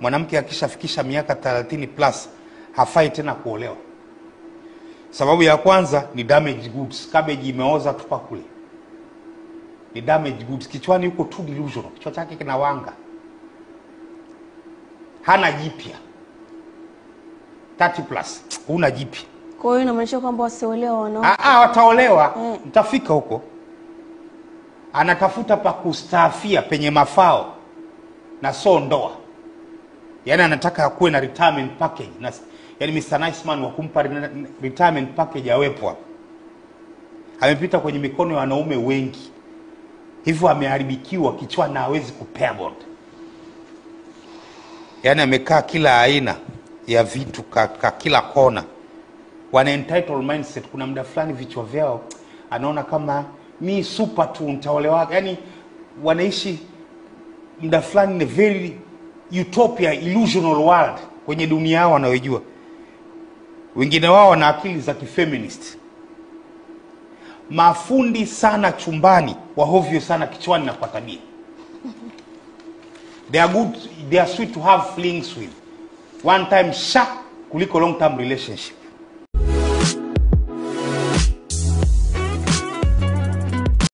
Mwanamke akishafikisha miaka 30 plus hafai tena kuolewa. Sababu ya kwanza ni damaged goods. Cabbage imeoza, tupa kule. Ni damaged goods. Kichwani yuko too delusional. Kichwa chake kinawanga. Hana jipya. 30 plus huna jipya. Kwa hiyo inamaanisha kwamba wasiolewa wanawake. Wataolewa. Mtafika huko. Anatafuta pa kustaafia penye mafao na so ndoa. Yaani anataka akuwe na retirement package. Na, yaani Mr. Nice Man wa kumpa retirement package awepo hapo. Amepita kwenye mikono ya wanaume wengi. Hivyo ameharibikiwa kichwa na hawezi kupair bond. Yaani amekaa kila aina ya vitu ka kila kona. Wana entitled mindset. Kuna muda fulani vichwa vyao anaona kama mi super tu nitaolewa. Yaani wanaishi muda fulani in a very utopia illusional world kwenye dunia yao wanayojua. Wengine wao wana akili za kifeminist. Mafundi sana chumbani, wahovyo sana kichwani na kwa tabia. They are good, they are sweet to have flings with. One time sha kuliko long term relationship.